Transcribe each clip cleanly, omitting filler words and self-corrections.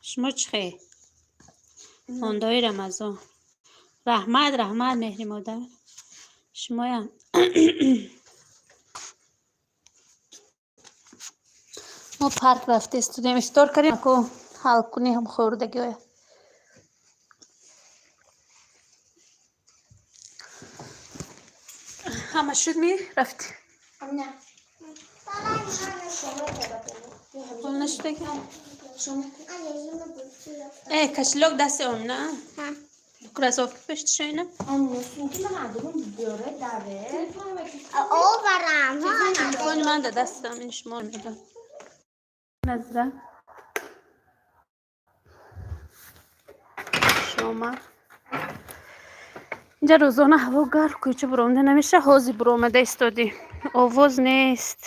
Шумо чӣ хел? Мондаои Рамазон. Раҳмат, раҳмат, меҳри модар. Шумоям. Мо парк рафта истодем, ифтор кардем, ку ҳалкунӣ ҳам хӯрдагиоя. Ҳама шуд, ми рафтем. Не. Ҳол нашудаги? Э, кошелёк дасти Омина? Кроссовки пешти шоина? Оварам. Телефони ман да дастам, ин шумо медам. Назра. Шома. Инҷа рӯзона ҳаво гарм, кӯча буромада намеша, ҳозир буромада истодӣ. Овоз нест.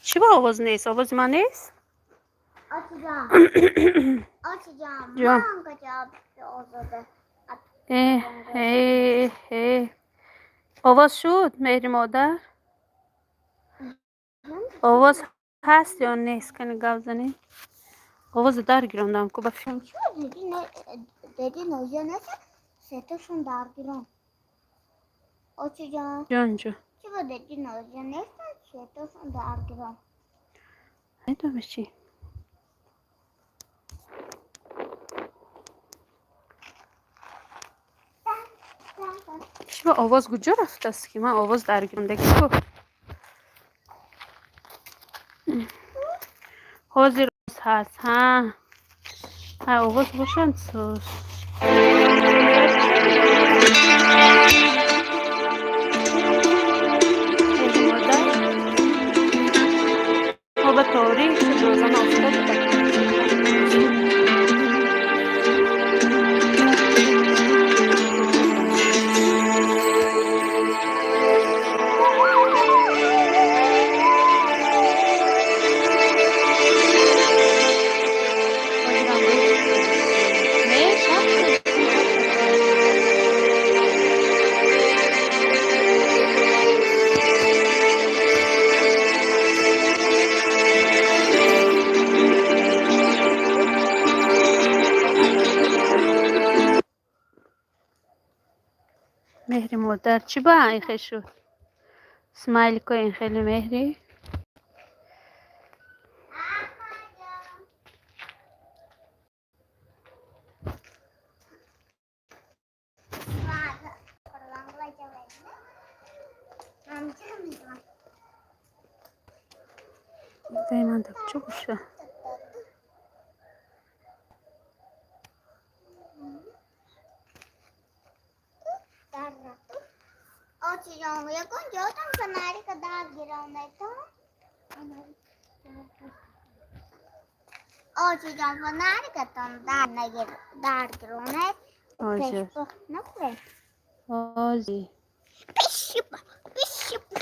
Чӣ ба овоз нест? Овози ман нест? Ҷон. Э, э, э. Овоз шуд, меҳри модар? Овоз ҳаст ё нест? Кани гап занӣ? Овоза дар гирондам ку ба фикр. Деди нозия нест, сетошон даргирон. Очиҷон. Ҷон, ҷон. Чӣ ба деди нозия нестанд, сетошон даргирон? Медонӣ чӣ? Чӣ ба овоз куҷо рафтааст, ки ман овоз дар гирондаги ку? Ҳозир ҳаст, ҳа. Ҳа, овоз бошанд соз. Меҳри модар. Мо ба торик шуд, рӯзона офтоб буда. Ҳозирам рӯз не, шаб шуд. Меҳри модар, чӣ ба ин хел шуд? Смайлико ин хеле меҳри. Дай ман да куҷо боша? Очиҷон, ягон ҷотам фонарика даргиронето? Очиҷон, фонарикатон дар даргиронед. Ҳозир. Пешпо накунед. Ҳозир. Пишипа, пишипа.